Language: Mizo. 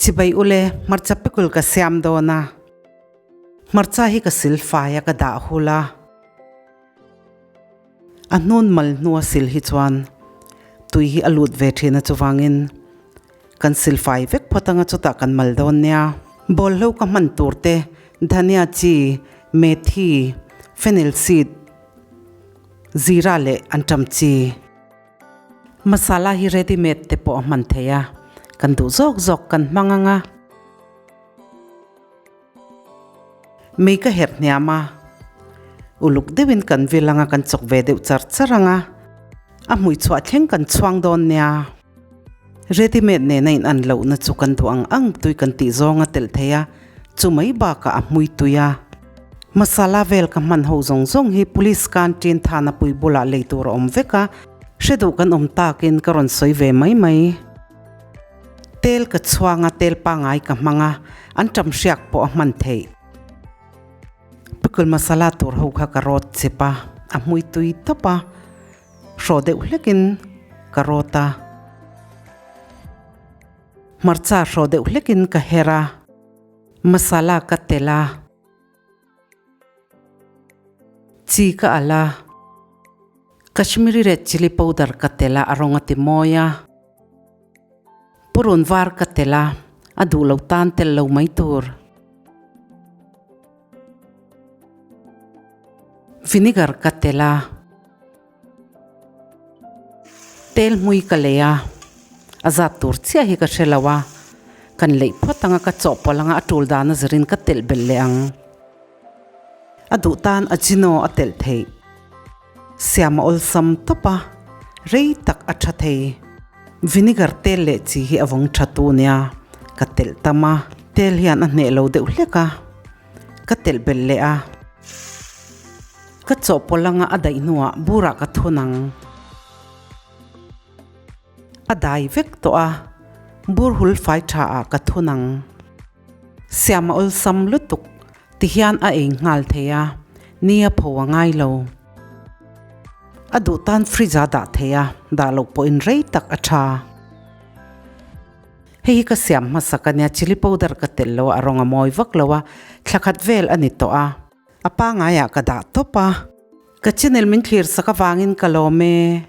Chibai ule, hmarcha pickle ka siam dawn a. Hmarcha hi ka sil fai a ka dah hul a. A hnun mal hnua sil hi chuan tui hi a lut ve thin a chuvangin kan sil fai vek phawt anga chutah kan mal dawn nia. Bawlhlo ka hman tur te dhania chi, methi, fennel seed, zira leh anṭam chi. Masala hi ready made te pawh a hman thei a, kan duh zawk zawk kan hmang ang a. Mei ka herh hniam a, uluk deuhin kan vil ang a, kan chawk ve deuh char char ang a, a hmui chhuah thleng kan chhuang dawn nia. Ready made nena in an lohna chu kan duh ang ang tui kan tih zawng a telh thei a, chu mai bakah a hmui tui a. Masala vel ka hman ho zawng zawng hi Police Canteen thana pui bulah lei tur a awm vek a, hre duh kan awm takin ka rawn sawi ve mai mai. Tel ka chhuang a, tel pangai ka hmang a, an ṭam hriak pawh a hman theih. Pickle masala tur ho kha ka rawt chep a, a hmui tui tawp a, hraw deuh hlekin ka rawt a. Hmarcha hraw deuh hlekin ka her a, masala ka telh a. Chi ka al a, Kashmiri red chilli powder ka telh a, a rawng a ti mawi a. Purun var ka telh a, a duh lo tan tel lo mai tur. Vinegar ka telh a, tel hmui ka lei a, a zat tur chiah hi ka hre lo a, kan leih phawt anga ka chawhpawlh anga a tul dan a zirin ka telh belh leh ang. A duh tan ajino a telh theih. Siam a awlsam tawp a, rei tak a tha thei. Vinegar tel leh chi hi a vawng tha tu nia, ka telh tam a, tel hian a hneh lo deuh hlek a, ka telh belh leh a. Ka chawhpawlh anga a daih hnuah burah ka thun ang. A dai vek tawh a, bur hul fai tha ah ka thun ang. Siam a awlsam lutuk ti hian a ei nghal thei a, ni a pho a ngai lo. A duh tan fridge ah dah thei a, dah loh pawhin rei tak a tha. Hei hi ka siam hmasak a nia, chilli powder ka telh lo a, a rawng a mawi vak lo a, thla khat vel a ni tawh a. A pangaiah ka dah tawp a. Ka channel min thlir sak avangin ka lawm e.